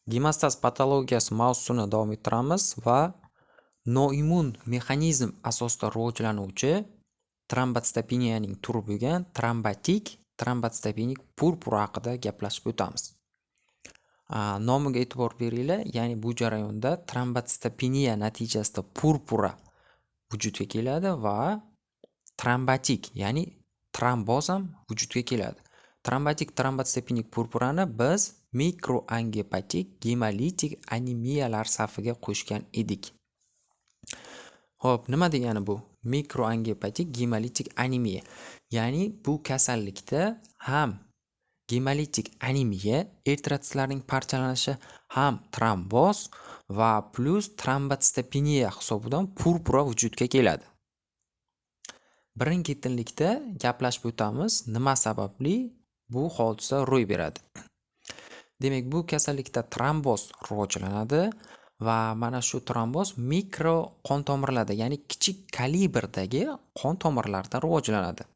Gemostaz patologiyasi mavzusini davom ettiramiz va noimmun mexanizm asosida rivojlanuvchi trombotsitopeniyaning turi bo'lgan trombotik trombotsitopenik purpura haqida gaplashib o'tamiz. Nomiga e'tibor beringlar, ya'ni bu jarayonda trombotsitopeniya natijasida purpura vujudga keladi va trombotik, ya'ni tromboz ham vujudga keladi. Trombotik trombotsitopenik purpurani biz mikroangiopatik gemolitik anemiyalar safiga qo'shgan edik. Xo'p, nima degani bu? Mikroangiopatik gemolitik anemiya. Ya'ni bu kasallikda ham gemolitik anemiya, eritrotsitlarning parchalanishi, ham tromboz va plyus trombotsitopeniya hisobidan purpura vujudga keladi. Birin-ketinlikda gaplashib o'tamiz, nima sababli bu hodisa ro'y beradi. Demak, bu kasallikda tromboz rivojlanadi va mana shu tromboz mikro qon tomirlarda, ya'ni kichik kalibrdagi qon tomirlarda rivojlanadi.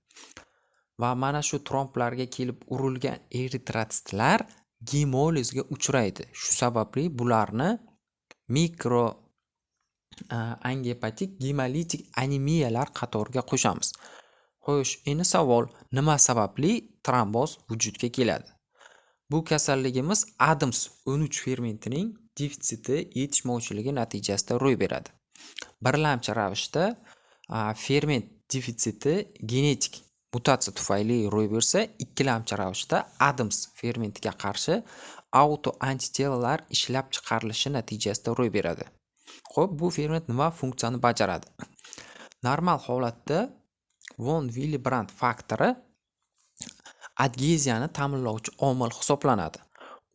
Va mana shu tromblarga kelib urilgan eritrotsitlar gemolizga uchraydi. Shu sababli bularni mikro angiopatik gemolitik anemiyalar qatoriga qo'shamiz. Xo'sh, endi savol, nima sababli tromboz vujudga keladi? Bu kasalligimiz ADAMTS 13 fermentining defitsiti yetishmovchiligi natijasida ro'y beradi. Birlamchi ravishda ferment defitsiti genetik mutatsiya tufayli ro'y bersa, ikkilamchi ravishda ADAMTS fermentiga qarshi autoantitelalar ishlab chiqarilishi natijasida ro'y beradi. Xo'p, bu ferment nima funksiyani bajaradi? Normal holatda von Willebrand faktori adgeziyani ta'minlovchi omil hisoblanadi.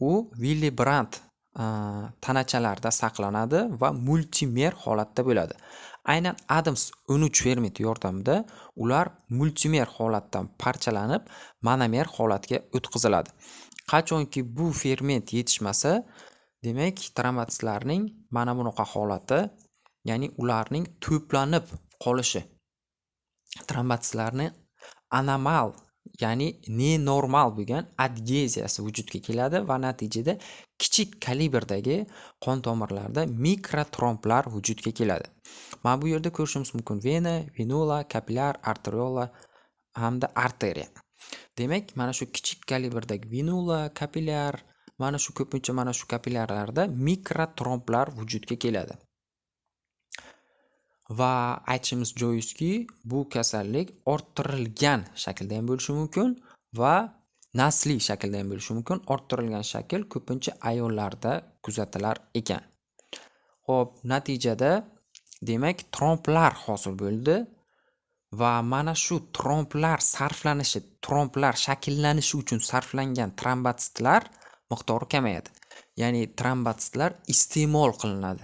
U Willebrand tanachalarida saqlanadi va multimer holatda bo'ladi. Aynan ADAMTS 13 fermenti yordamida ular multimer holatdan parchalanib, monomer holatga o'tkaziladi. Qachonki bu ferment yetishmasa, demak, trombotsitlarning mana bunaqa holati, ya'ni ularning to'planib qolishi, trombotsitlarni anomal, ya'ni nenormal bo'lgan adgeziyasi vujudga keladi va natijada kichik kalibrdagi qon tomirlarda mikrotromblar vujudga keladi. Mana bu yerda ko'rishimiz mumkin vena, venula, kapillyar, arteriola hamda arteriya. Demak, mana shu kichik kalibrdagi venula, kapillyar, mana shu ko'pincha mana shu kapillyarlarda mikrotromblar vujudga keladi. Va aytishimiz joizki, bu kasallik orttirilgan shaklda ham bo'lishi mumkin va nasliy shaklda ham bo'lishi mumkin. Orttirilgan shakl ko'pincha ayollarda kuzatilar ekan. Xo'p, natijada demak tromblar hosil bo'ldi va mana shu tromblar sarflanishi, tromblar shakllanishi uchun sarflangan trombotsitlar miqdori kamayadi. Ya'ni trombotsitlar iste'mol qilinadi.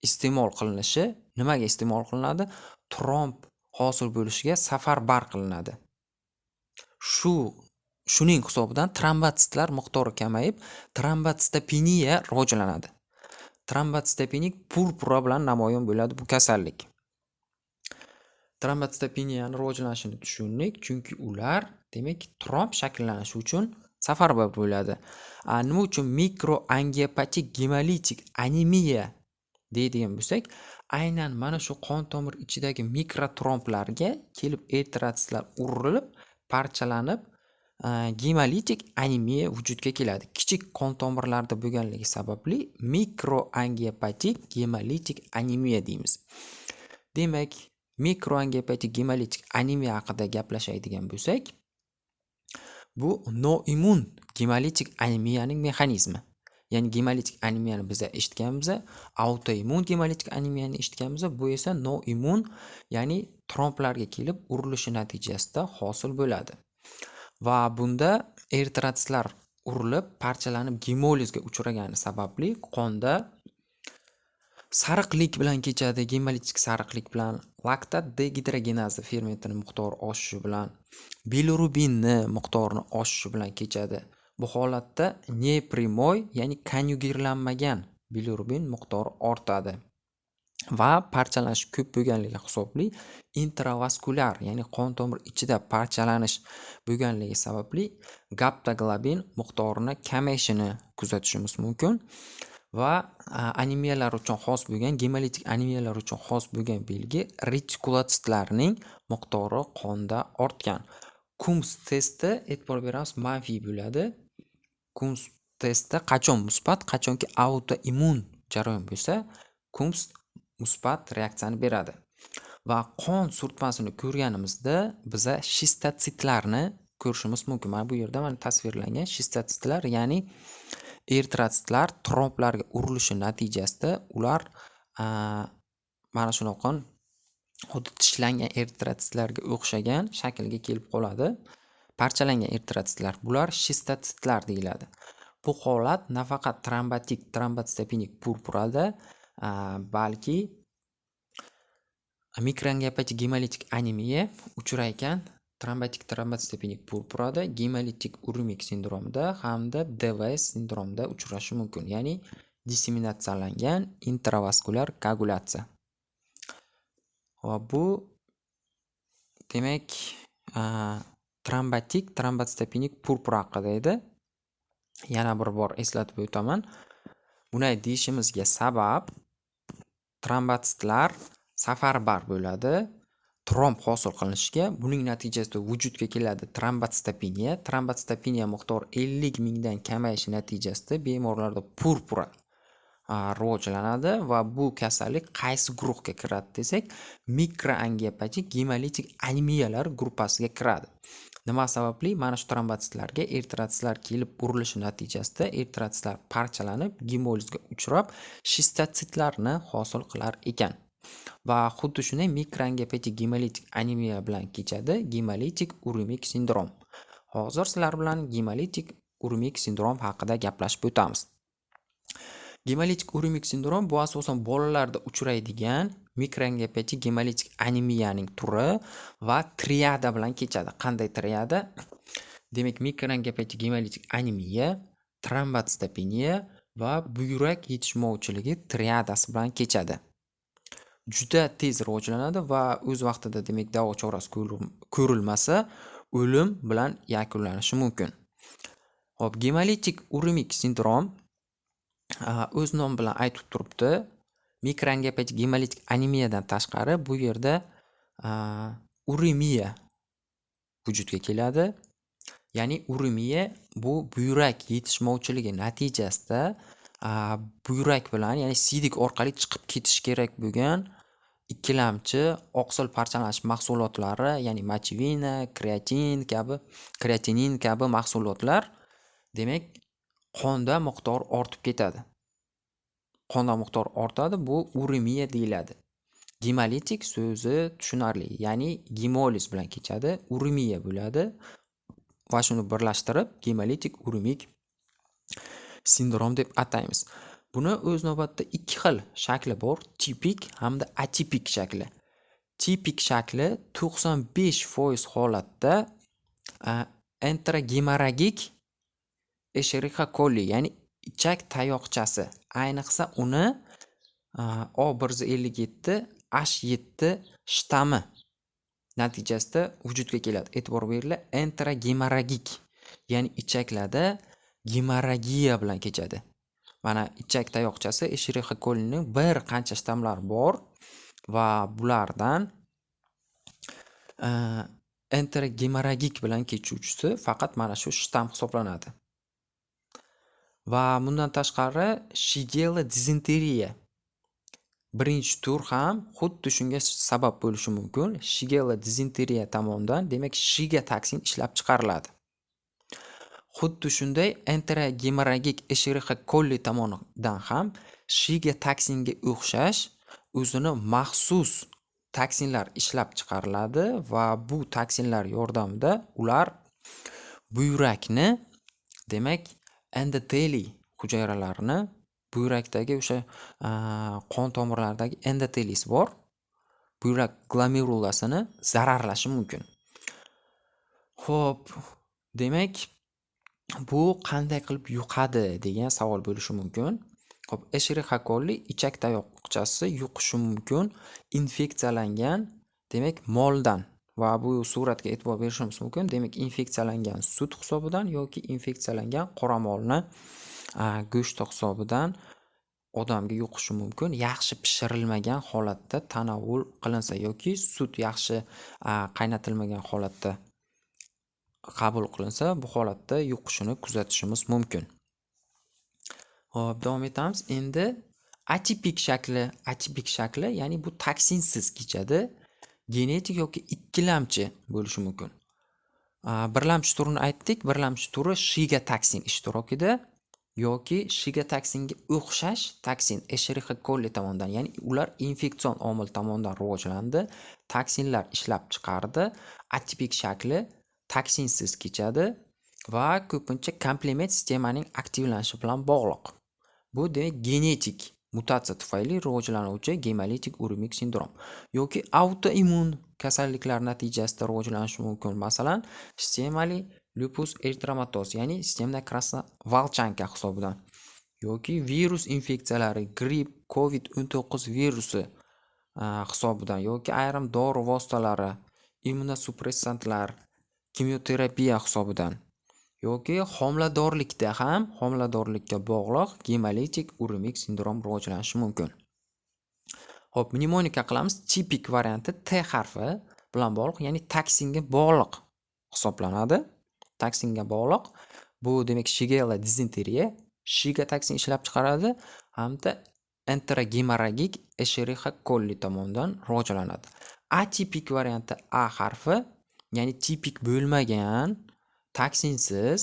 Iste'mol qilinishi nimaga iste'mol qilinadi? Tromb hosil bo'lishiga safarbar qilinadi. Shuning hisobidan trombotsitlar miqdori kamayib, trombotsitopeniya rivojlanadi. Trombotsitopenik purpura bilan namoyon bo'ladi bu kasallik. Trombotsitopeniyani rivojlanishini tushundik, chunki ular demak tromb shakllanishi uchun safarbar bo'ladi. Nima uchun mikroangiopatik gemolitik anemiya deydigan bo'lsak, aynan mana shu qon tomir ichidagi mikrotromblarga kelib eritrotsitlar urilib, parchalanib, gemolitik anemiya vujudga keladi. Kichik qon tomirlarda bo'lganligi sababli mikroangiopatik gemolitik anemiya deymiz. Demak, mikroangiopatik gemolitik anemiya haqida gaplashadigan bo'lsak, bu noimmun gemolitik anemiyaning mexanizmi. Ya'ni gemolitik anemiyani biz eshitganmiz, autoimmun gemolitik anemiyani eshitganmiz, bu esa noimmun, ya'ni tromblarga kelib urilishi natijasida hosil bo'ladi. Va bunda eritrotsitlar urilib, parchalanib gemolizga uchragani sababli qonda sariqlik bilan kechadi, gemolitik sariqlik bilan, laktat degidrogenaza fermentini miqdori oshishi bilan, bilirubinni miqdorini oshishi bilan kechadi. Bu holatda непрямой, ya'ni konyugirlanmagan bilirubin miqdori ortadi va parchalanish ko'p bo'lganligi hisobli intravaskulyar, ya'ni qon tomir ichida parchalanish bo'lganligi sababli gaptoglobin miqdorini kamayishini kuzatishimiz mumkin. Va anemiyalar uchun xos bo'lgan, gemolitik anemiyalar uchun xos bo'lgan belgi retikulotsitlarning miqdori qonda ortgan. Kums testi, e'tibor beramiz, manfiy bo'ladi. Kums testi qachon musbat? Qachonki autoimmun jarayon bo'lsa, Kums musbat reaksiyani beradi. Va qon surtmasini ko'rganimizda biza shistotsitlarni ko'rishimiz mumkin. Mana bu yerda mana tasvirlangan shistotsitlar, ya'ni eritrotsitlar tromblarga urilishi natijasida ular mana shunaqa xuddi tishlangan eritrotsitlarga o'xshagan shaklga kelib qoladi. Parchalangan eritrotsitlar, bular shistotsitlar deyiladi. Bu holat nafaqat trombotik trombotsitopenik purpurada, balki mikroangiopatik gemolitik anemiya uchraykan trombotik trombotsitopenik purpurada, gemolitik uremik sindromida hamda DVS sindromida uchrashi mumkin, ya'ni disseminatsiyalangan intravaskulyar koagulyatsiya. Va bu demak trombotik trombotsitopenik purpura haqida edi. Yana bir bor eslatib o'taman. Bunday deyishimizga sabab, trombotsitlar safarbar bo'ladi tromb hosil qilinishiga. Buning natijasida vujudga keladi trombotsitopeniya. Trombotsitopeniya miqdori 50 mingdan kamayishi natijasida bemorlarda purpura rivojlanadi. Va bu kasallik qaysi guruhga kiradi desak, mikroangiopatik gemolitik anemiyalar gruppasiga kiradi. Nima sababli? Mana shu trombotsitlarga eritrotsitlar kelib urilishi natijasida eritrotsitlar parchalanib, gemolizga uchrab, shistotsitlarni hosil qilar ekan. Va xuddi shunday mikroangiopatik gemolitik anemiya bilan kechadi gemolitik uremik sindrom. Hozir sizlar bilan gemolitik uremik sindrom haqida gaplashib o'tamiz. Gemolitik uremik sindrom bu asosan bolalarda uchraydigan mikroangiopatik gemolitik anemiyaning turi va triada bilan kechadi. Qanday triada? Demak, mikroangiopatik gemolitik anemiya, trombotsitopeniya va buyrak yetishmovchiligi triadasi bilan kechadi. Juda tez rivojlanadi va o'z vaqtida, demak, davo chorasi ko'rilmasa, o'lim bilan yakunlanishi mumkin. Xo'p, gemolitik uremik sindrom o'z nomi bilan aytib turibdi. Mikroangiopatik gemolitik anemiyadan tashqari bu yerda uremiya vujudga keladi. Ya'ni uremiya bu buyrak yetishmovchiligi natijasida buyrak bilan, ya'ni siydik orqali chiqib ketishi kerak bo'lgan ikkilamchi oqsil parchalanish mahsulotlari, ya'ni mochevina, kreatin kabi, kreatinin kabi mahsulotlar, demak, qonda miqdori ortib ketadi. Qonda miqdor ortadi, bu uremiya deyiladi. Gemolitik so'zi tushunarli, ya'ni gemoliz bilan kechadi, uremiya bo'ladi va shuni birlashtirib gemolitik uremik sindrom deb ataymiz. Buni o'z navbatida ikki xil shakli bor, tipik hamda atipik shakli. Tipik shakli 95% holatda enterogemorragik Escherichia coli, ya'ni ichak tayoqchasi, ayniqsa uni O157 H7 shtammi natijasida vujudga keladi. E'tibor beringlar, enterogemorragik, ya'ni ichaklarda gemorragiya bilan kechadi. Mana ichak tayoqchasi Escherichia colining bir qancha shtammlari bor va bulardan enterogemorragik bilan kechuvchisi faqat mana shu shtamm hisoblanadi. Va bundan tashqari Shigella dizenteriya birinchi tur ham xuddi shunga sabab bo'lishi mumkin. Shigella dizenteriya tomonidan, demak, shiga toksin ishlab chiqariladi. Xuddi shunday enterogemorragik Escherichia coli tomonidan ham shiga toksinga o'xshash o'zini maxsus toksinlar ishlab chiqariladi va bu toksinlar yordamida ular buyrakni, demak, endoteliy hujayralarini, buyrakdagi o'sha qon tomirlaridagi endoteliysi bor, buyrak glomerulasini zararlashi mumkin. Xo'p, demak, bu qanday qilib yuqadi degan savol bo'lishi mumkin. Xo'p, Escherichia coli ichak tayoqchasi yuqishi mumkin infeksiyalangan, demak, moldan va bu suratga e'tibor berishimiz mumkin. Demak, infeksiyalangan sut hisobidan yoki infeksiyalangan qoramolni go'shti hisobidan odamga yuqishi mumkin, yaxshi pishirilmagan holatda tanovul qilinsa yoki sut yaxshi qaynatilmagan holatda qabul qilinsa, bu holatda yuqishini kuzatishimiz mumkin. Xo'p, davom etamiz. Endi atipik shakli, atipik shakli, ya'ni bu toksinsiz kechadi. Genetik yoki ikkilamchi bo'lishi mumkin. Birlamchi turini aytdik. Birlamchi turi shiga toksin ishtirokida yoki shiga toksinga o'xshash toksin Escherichia coli tomonidan, ya'ni ular infeksion omil tomonidan rivojlandi, toksinlar ishlab chiqardi. Atipik shakli toksinsiz kechadi va ko'pincha komplement sistemaning aktivlanishi bilan bog'liq. Bu demak genetik mutatsiya tufayli rivojlanuvchi gemolitik uremik sindrom yoki autoimmun kasalliklar natijasida rivojlanishi mumkin. Masalan, sistemali lupus eritematoz, ya'ni системная красная hisobidan yoki virus infeksiyalari, gripp, COVID-19 virusi hisobidan yoki ayrim dori vositalari, immunosupressantlar, kimyoterapiya hisobidan yoki homiladorlikda ham, homiladorlikka bog'liq gemolitik uremik sindrom rivojlanishi mumkin. Xo'p, mnemonika qilamiz. Tipik varianti T harfi bilan bog'liq, ya'ni toksinga bog'liq hisoblanadi. Toksinga bog'liq. Bu demak Shigella dizenteriya, Shiga toksin ishlab chiqaradi hamda enterogemorragik Escherichia coli tomonidan rivojlanadi. Atipik varianti A harfi, ya'ni tipik bo'lmagan, toksinsiz,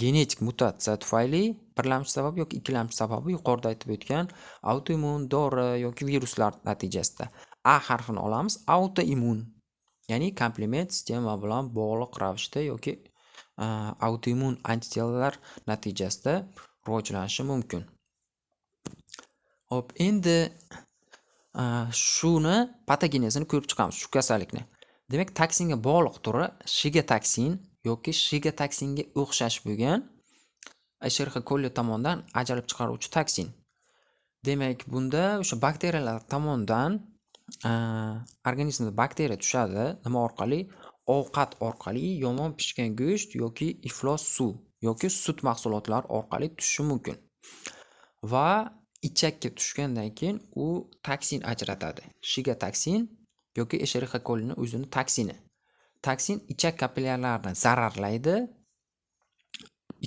genetik mutatsiya tufayli birlamchi sabab yoki ikkilamchi sababi yuqorida aytib o'tgan autoimmun, dori yoki viruslar natijasida. A harfini olamiz, autoimmun, ya'ni komplement sistema bilan bog'liq ravishda yoki autoimmun antitelalar natijasida rivojlanishi mumkin. Xo'p, endi shuni patogenezini ko'rib chiqamiz, shu kasallikni. Demak, toksinga bog'liq turi shiga toksin yoki shiga toksinga o'xshash bo'lgan Escherichia coli tomonidan ajralib chiqaruvchi toksin. Demak, bunda o'sha bakteriyalar tomonidan organizmda bakteriya tushadi. Nima orqali? Ovqat orqali, yomon pishgan go'sht yoki iflos suv yoki sut mahsulotlari orqali tushishi mumkin. Va ichakka tushgandan keyin u toksin ajratadi. Shiga toksin yoki Escherichia colining o'zini toksini. Toksin ichak kapillyarlarini zararlaydi.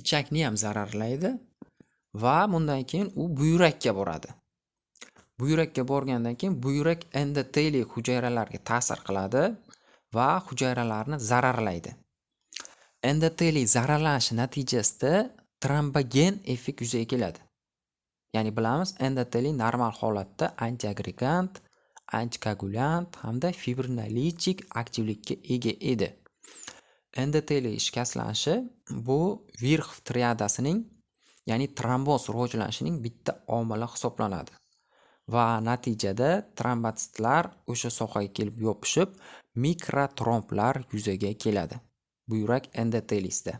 Ichakni ham zararlaydi va bundan keyin u buyrakka boradi. Buyrakka borgandan keyin buyrak endoteliy hujayralarga ta'sir qiladi va hujayralarni zararlaydi. Endoteliy zararlanishi natijasida trombogen effekt yuzaga keladi. Ya'ni bilamiz, endoteliy normal holatda antiagregant, antikoagulyant hamda fibrinolitik aktivlikka ega edi. Endoteliy shikastlanishi bu Virxov triadasining, ya'ni tromboz rivojlanishining bitta omili hisoblanadi. Va natijada trombotsitlar o'sha sohaga kelib yopishib, mikrotromblar yuzaga keladi buyrak endotelisida.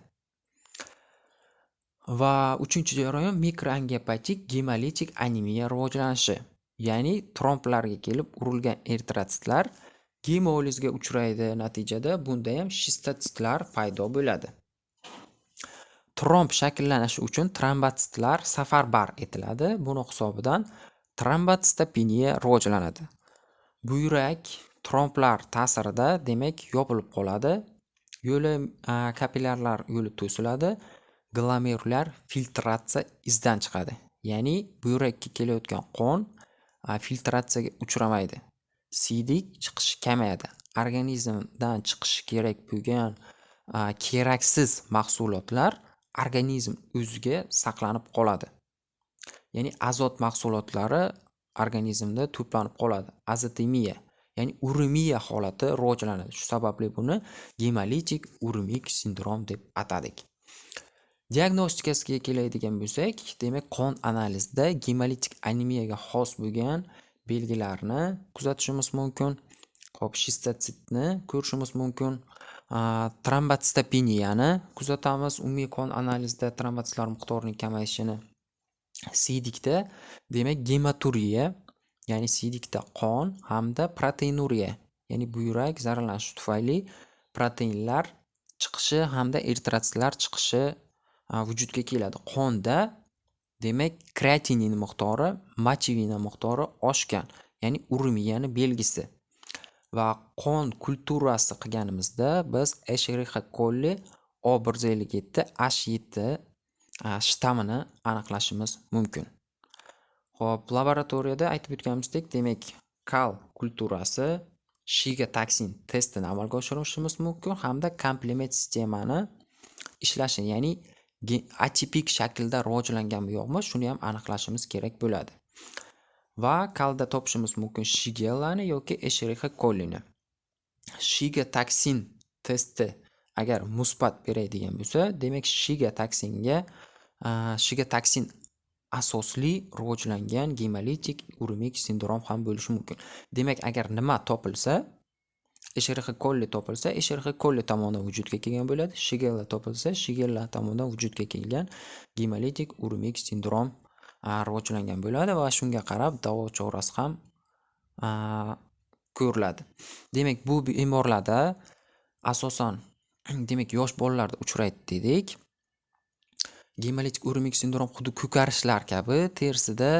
Va uchinchi jarayon mikroangiopatik gemolitik anemiya rivojlanishi. Ya'ni tromblarga kelib urilgan eritrotsitlar gemolizga uchraydi. Natijada bunda ham shistotsitlar paydo bo'ladi. Tromb shakllanishi uchun trombotsitlar safarbar etiladi. Buni hisobidan trombotsitopeniya rivojlanadi. Buyrak tromblar ta'sirida demak yopilib qoladi. Yo'li, kapillyarlar yo'li to'siladi. Glomerulyar filtratsiya izdan chiqadi. Ya'ni buyrakka kelayotgan qon filtratsiyaga uchramaydi. Siydik chiqishi kamayadi. Organizmdan chiqishi kerak bo'lgan keraksiz mahsulotlar organizm o'ziga saqlanib qoladi. Ya'ni azot mahsulotlari organizmda to'planib qoladi. Azotemiya, ya'ni uremiya holati rivojlanadi. Shu sababli buni gemolitik uremik sindrom deb atadik. Diagnostikasiga keladigan bo'lsak, demak qon analizida gemolitik anemiyaga xos bo'lgan belgilarni kuzatishimiz mumkin. Xo'p, shistotsitni ko'rishimiz mumkin. Trombotsitopeniyani kuzatamiz. Umumiy qon analizida trombotsitlar miqdorining kamayishini. Siydikda demak gematuriya, ya'ni siydikda qon hamda proteinuriya, ya'ni buyrak zararlanishi tufayli proteinlar chiqishi hamda eritrotsitlar chiqishi vujudga keladi. Qonda Demak, kreatinin miqdori, mochevina miqdori oshgan, ya'ni uremiyani belgisi. Va qon kulturasi qilganimizda biz Escherichia coli O157 H7 shtammini aniqlashimiz mumkin. Xo'p, laboratoriyada aytib o'tganimizdek, demak, kal kulturasi, Shiga toksin testini amalga oshirishimiz mumkin hamda komplement sistemani ishlashini, ya'ni atipik shaklda rivojlanganmi yo'qmi, shuni ham aniqlashimiz kerak bo'ladi. Va kalda topishimiz mumkin Shigellani yoki Escherichia colini. Shiga toksin testi agar musbat beradigan bo'lsa, demak, Shiga toksin asosli rivojlangan gemolitik uremik sindrom ham bo'lishi mumkin. Demak, agar nima topilsa, Escherichia coli topilsa, Escherichia coli tomonidan vujudga kelgan bo'ladi. Shigella topilsa, Shigella tomonidan vujudga kelgan gemolitik uremik sindrom rivojlangan bo'ladi va shunga qarab davo chorasi ham ko'riladi. Demak, bu bemorlarda asosan, demak, yosh bolalarda uchraydi dedik. Gemolitik uremik sindrom xuddi ko'karishlar kabi terisida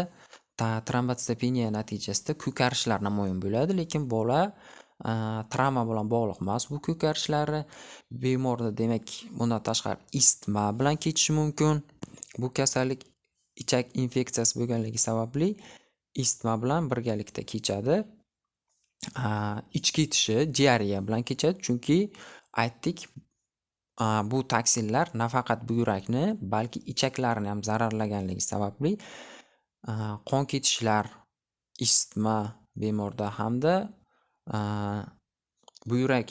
trombotsitopeniya natijasida ko'karishlar namoyon bo'ladi, lekin bola travma bilan bog'liq emas bu ko'karishlari. Bemorda, demak, bundan tashqari isitma bilan kechishi mumkin. Bu kasallik ichak infeksiyasi bo'lganligi sababli isitma bilan birgalikda kechadi. Ich ketishi diareya bilan kechadi, chunki aytdik, bu toksinlar nafaqat buyrakni, balki ichaklarni ham zararlaganligi sababli qon ketishlar, isitma bemorda hamda buyrak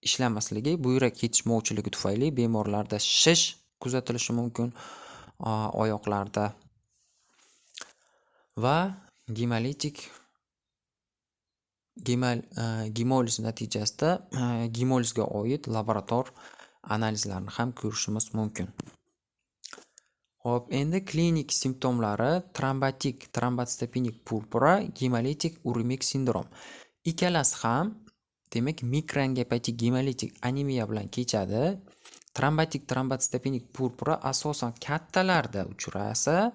ishlamasligi, buyrak yetishmovchiligi tufayli bemorlarda shish kuzatilishi mumkin oyoqlarda va gemolitik gemoliz natijasida gemolizga oid laborator analizlarni ham ko'rishimiz mumkin. Xo'p, endi klinik simptomlari: trombotik trombotsitopenik purpura, gemolitik uremik sindrom. Ikkalasi ham, demak, mikroangiopatik gemolitik anemiya bilan kechadi. Trombotik trombotsitopenik purpura asosan kattalarda uchrasa,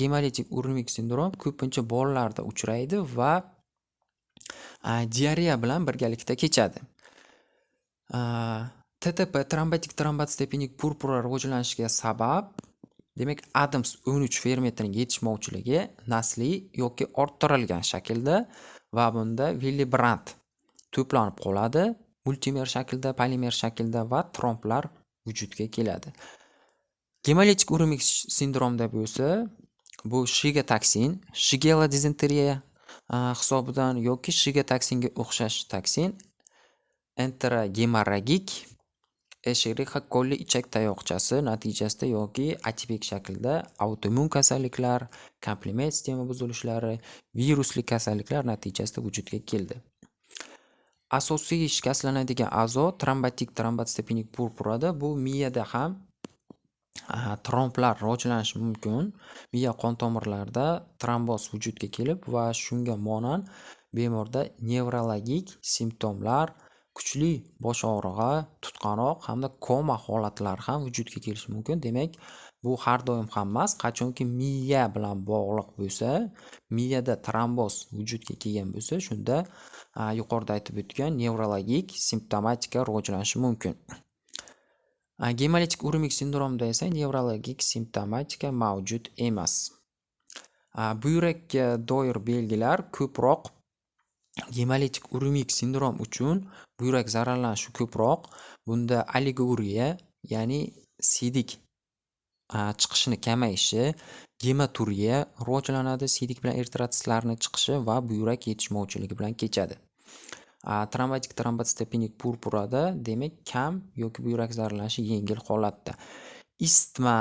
gemolitik uremik sindrom ko'pincha bolalarda uchraydi va diareya bilan birgalikda kechadi. TTP, trombotik trombotsitopenik purpura rivojlanishiga sabab, demak, ADAMTS 13 fermentining yetishmovchiligi nasliy yoki orttirilgan shaklda va bunda Villibrandt to'planib qoladi multimer shaklda, polimer shaklda va tromblar vujudga keladi. Gemolitik uremik sindromda bo'lsa, bu Shiga toksin, Shigella dizenteriya hisobidan yoki Shiga toksinga o'xshash toksin enterogemorragik Escherichia coli ichak tayoqchasi natijasida yoki atipik shaklda autoimmun kasalliklar, komplement sistema buzilishlari, virusli kasalliklar natijasida vujudga keldi. Asosiy shikastlanadigan a'zo trombotik trombotsitopenik purpurada bu miyada ham tromblar rivojlanishi mumkin. Miya qon tomirlarida tromboz vujudga kelib va shunga monand bemorda nevrologik simptomlar, kuchli bosh og'rig'i, tutqanoq hamda koma holatlari ham vujudga kelishi mumkin. Demak, bu har doim ham emas, qachonki miya bilan bog'liq bo'lsa, miyada tromboz vujudga kelgan bo'lsa, shunda yuqorida aytib o'tgan nevrologik simptomatika rivojlanishi mumkin. Gemolitik uremik sindromda esa nevrologik simptomatika mavjud emas. Buyrakka doir belgilar ko'proq gemolitik uremik sindrom uchun buyrak zararlanishi ko'proq. Bunda oliguriya, ya'ni siydik chiqishini kamayishi, gematuriya rivojlanadi, siydik bilan eritrotsitlarni chiqishi va buyrak yetishmovchiligi bilan kechadi. Trombotik trombotsitopenik purpurada, demak, kam yoki buyrak zararlanishi yengil holatda. Isitma,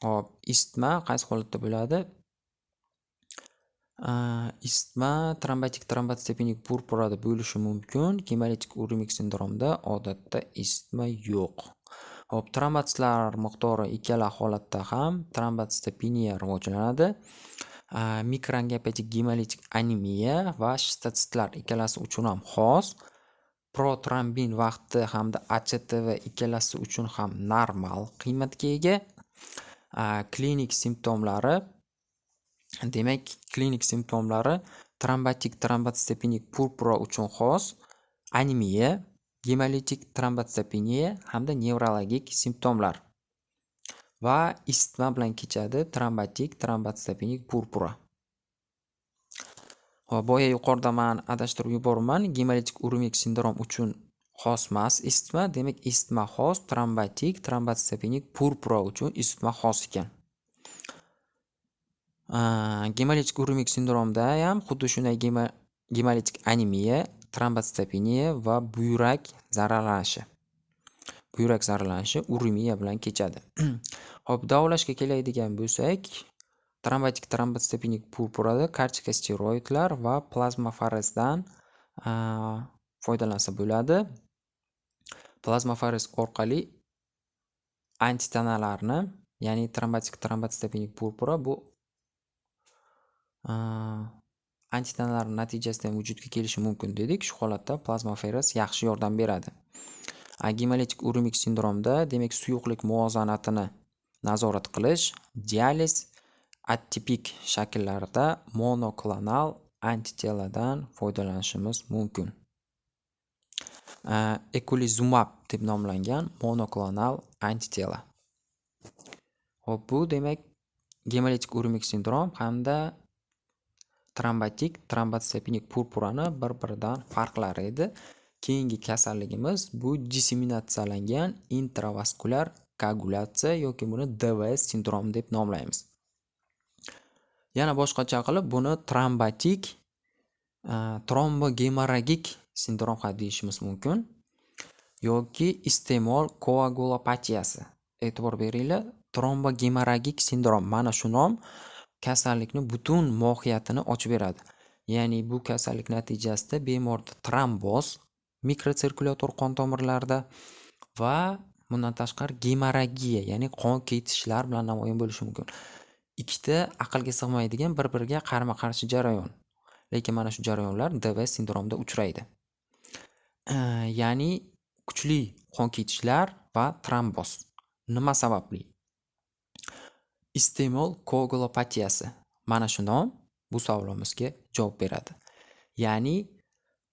hop, isitma qaysi holatda bo'ladi? Isitma trombotik trombotsitopenik purpurada bo'lishi mumkin. Gemolitik uremik sindromda odatda isitma yo'q. Hop, trombotsitlar miqdori ikkala holatda ham trombotsitopeniya rivojlanadi. Mikroangiopatik gemolitik anemiya va shtotsitlar ikkalasi uchun ham xos. Protrombin vaqti hamda ACTV ikkalasi uchun ham normal qiymatga ega. Klinik simptomlari, demak, klinik simptomlari trombotik trombotsitopenik purpura uchun xos anemiya, gemolitik trombotsitopeniya hamda nevrologik simptomlar va isitma bilan kechadi trombotik trombotsitopenik purpura. Hop, boya yuqorida man adashtirib yuboribman. Gemolitik uremik sindrom uchun xos emas isitma, demak, isitma xos trombotik trombotsitopenik purpura uchun isitma xos ekan. Gemolitik uremik sindromda ham xuddi shunday gemolitik anemiya, trombotsitopeniya va buyrak zararlanishi. Buyrak zararlanishi uremiya bilan kechadi. Hop, davolashga keladigan bo'lsak, trombotik trombotsitopenik purpurada kortikosteroidlar va plazmafarezdan foydalansa bo'ladi. Plazmafarez orqali antitanalarni, ya'ni trombotik trombotsitopenik purpura bu antitanalar natijasida ham vujudga kelishi mumkin dedik. Shu holatda plazmaferez yaxshi yordam beradi. Gemolitik uremik sindromda, demak, suyuqlik muvozanatini nazorat qilish, dializ, atipik shakllarda monoklonal antiteladan foydalanishimiz mumkin. Ekulizumab deb nomlangan monoklonal antitela. Hop, bu, demak, gemolitik uremik sindrom hamda trombotik trombotsitopenik purpurani bir-biridan farqlari edi. Keyingi kasalligimiz bu disseminatsiyalangan intravaskulyar koagulyatsiya yoki buni DVS sindromi deb nomlaymiz. Yana boshqacha qilib buni trombotik trombogemorragik sindrom ham deyishimiz mumkin yoki iste'mol koagulopatiyasi. E'tibor beringlar, trombogemorragik sindrom, mana shu nom kasallikni butun mohiyatini ochib beradi. Ya'ni bu kasallik natijasida bemorda tromboz mikrosirkulyator qon tomirlarida va bundan tashqari gemorragiya, ya'ni qon ketishlar bilan namoyon bo'lishi mumkin. Ikkita aqlga sig'maydigan bir-biriga qarama-qarshi jarayon. Lekin mana shu jarayonlar DV sindromida uchraydi. Ya'ni kuchli qon ketishlar va tromboz. Nima sababli? Iste'mol koagulopatiyasi. Mana shu nom bu savolimizga javob beradi. Ya'ni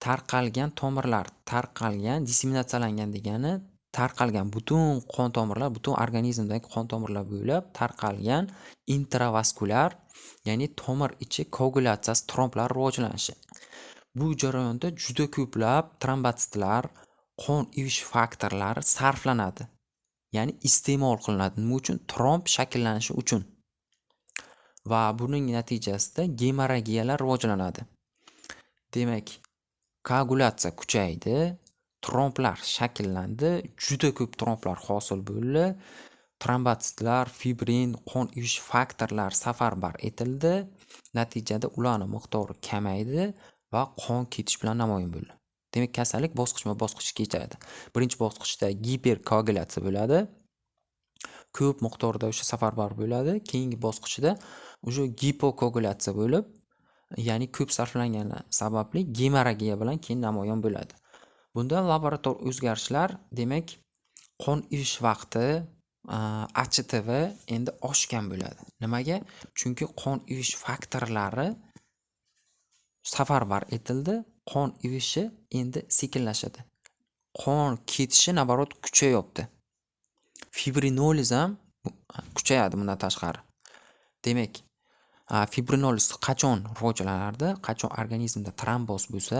tarqalgan tomirlar, tarqalgan, disseminatsiyalangan degani tarqalgan butun qon tomirlar, butun organizmdagi qon tomirlar bo'ylab tarqalgan intravaskulyar, ya'ni tomir ichi koagulyatsiyasi, tromblar rivojlanishi. Bu jarayonda juda ko'plab trombotsitlar, qon ivish faktorlari sarflanadi. Ya'ni iste'mol qilinadi. Nima uchun? Tromb shakllanishi uchun. Va buning natijasida gemorragiyalar rivojlanadi. Demak, koagulyatsiya kuchaydi, tromblar shakllandi, juda ko'p tromblar hosil bo'ldi. Trombotsitlar, fibrin, qon ivish faktorlari safarbar etildi. Natijada ularning miqdori kamaydi va qon ketish bilan namoyon bo'ldi. Demak, kasallik bosqichma-bosqich kechadi. Birinchi bosqichda giperkoagulyatsiya bo'ladi. Ko'p miqdorda o'sha safarbar bo'ladi. Keyingi bosqichda уже gipokoagulyatsiya bo'lib, ya'ni ko'p sarflangani sababli gemorragiya bilan keyin namoyon bo'ladi. Bunda laborator o'zgarishlar, demak, qon ivish vaqti, ACTV endi oshgan bo'ladi. Nimaga? Chunki qon ivish faktorlari safarbar etildi, qon ivishi endi sekinlashadi. Qon ketishi, наоборот, kuchayapti. Fibrinoliz ham kuchayadi bundan tashqari. Demak, fibrinoliz qachon rivojlanardi? Qachon organizmda tromboz bo'lsa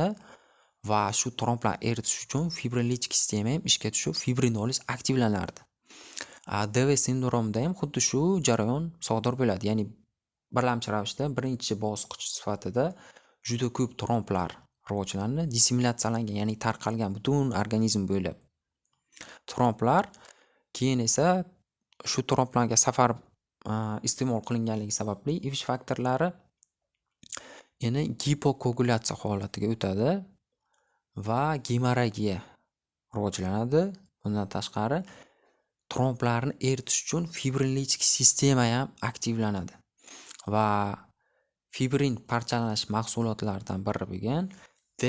va shu tromblarni eritish uchun fibrinolitik sistema ham ishga tushib, fibrinoliz aktivlanardi. DV sindromida ham xuddi shu jarayon sodir bo'ladi. Ya'ni birlamchi ravishda birinchi bosqich sifatida juda ko'p tromblar rivojlandi, disseminatsiyalangan, ya'ni tarqalgan butun organizm bo'ylab tromblar, keyin esa shu tromblarga safar iste'mol qilinganligi sababli ivish faktorlari endi gipokoagulyatsiya holatiga o'tadi va gemorragiya rivojlanadi. Bundan tashqari tromblarni eritish uchun fibrinolitik sistema ham aktivlanadi va fibrin parchalanish mahsulotlaridan biri bo'lgan D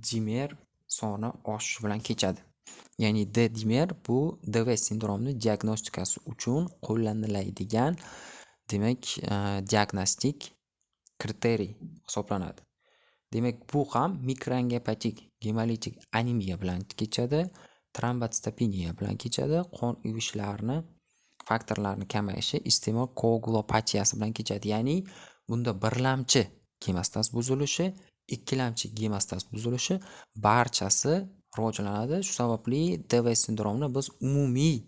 dimer soni oshishi bilan kechadi. Ya'ni D dimer bu DV sindromini diagnostikasi uchun qo'llaniladigan, demak, diagnostik kriteriy hisoblanadi. Demak, bu ham mikroangiopatik gemolitik anemiya bilan kechadi, trombositopeniya bilan kechadi, qon uyushlarini faktorlarini kamayishi, iste'mol koagulopatiyasi bilan kechadi. Ya'ni bunda birlamchi gemostaz buzilishi, ikkilamchi gemostaz buzilishi barchasi rivojlanadi. Shu sababli DV sindromini biz umumiy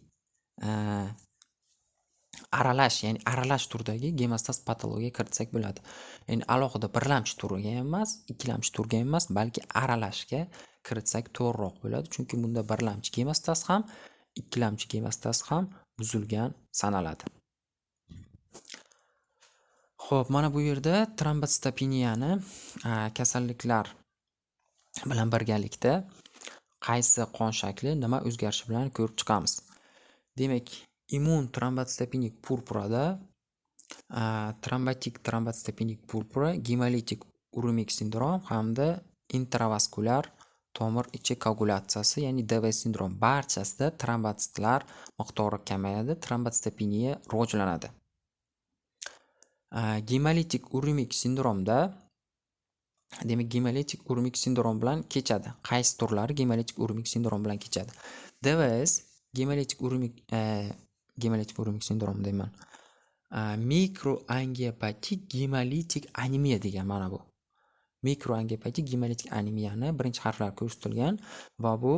aralash, ya'ni aralash turdagi gemostaz patologiya kiritsak bo'ladi. Ya'ni alohida birlamchi turiga ham emas, ikkilamchi turga ham emas, balki aralashga kiritsak to'g'riroq bo'ladi. Chunki bunda birlamchi gemostaz ham, ikkilamchi gemostaz ham buzilgan sanaladi. Xo'p, mana bu yerda trombositopeniyani kasalliklar bilan birgalikda qaysi qon shakli nima o'zgarishi bilan ko'rib chiqamiz. Demak, immun trombositopenik purpurada trombotik trombositopenik purpura, gemolitik uremik sindrom hamda intravaskulyar tomir ichi koagulyatsiyasi, ya'ni DV sindrom barchasida trombositlar miqdori kamayadi, trombositopeniya rivojlanadi. Gemolitik uremik sindromda, demak, gemolitik uremik sindrom bilan kechadi. Qaysi turlari gemolitik uremik sindrom bilan kechadi? DVS, gemolitik uremik sindrom deyman. Mikroangiopatik gemolitik anemiya degan mana bu. Mikroangiopatik gemolitik anemiyani birinchi harflari ko'rsatilgan va bu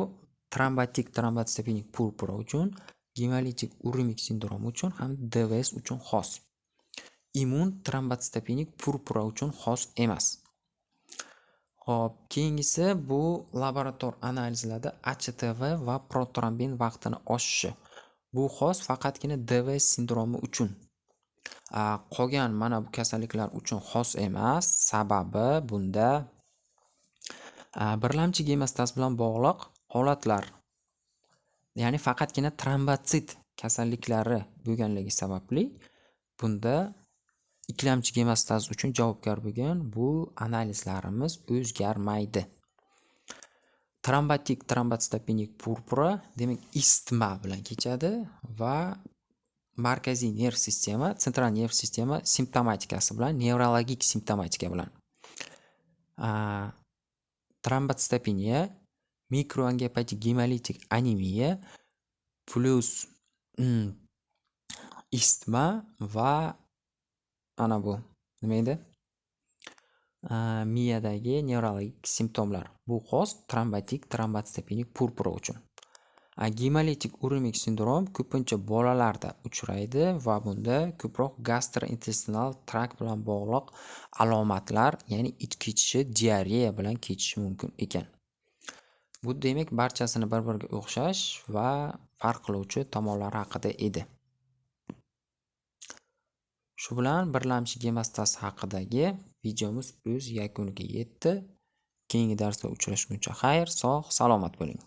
trombotik trombositopenik purpura uchun, gemolitik uremik sindrom uchun hamda DVS uchun xos. Immun trombositopenik purpura uchun xos emas. Xo'p, keyingisi bu laborator analizlarda ACTV va protrombin vaqtini oshishi. Bu xos faqatgina DVS sindromi uchun. Qolgan mana bu kasalliklar uchun xos emas. Sababi bunda birlamchi gemostaz bilan bog'liq holatlar, ya'ni faqatgina trombotsit kasalliklari bo'lganligi sababli bunda ikkilamchi gemostaz uchun javobgar bo'lgan bu analizlarimiz o'zgarmaydi. Trombotik trombositopenik purpura, demak, isitma bilan kechadi va markaziy nerv sistema, центральный nerv sistema simptomatikasi bilan, nevrologik simptomatika bilan. Trombositopeniya, mikroangiopatik gemolitik anemiya plyus isitma va ana bu nima edi? Miyadagi nevrologik simptomlar. Bu xos trombotik trombositopenik purpura uchun. Gemolitik uremik sindrom ko'pincha bolalarda uchraydi va bunda ko'proq gastrointestinal trakt bilan bog'liq alomatlar, ya'ni ich kechishi, diareya bilan kechishi mumkin ekan. Bu, demak, barchasini bir-biriga o'xshash va farq qiluvchi tomonlari haqida edi. Shu bilan birlamchi gemostaz haqidagi videomiz o'z yakuniga yetdi. Keyingi darsda uchrashguncha xayr, sog', salomat bo'ling.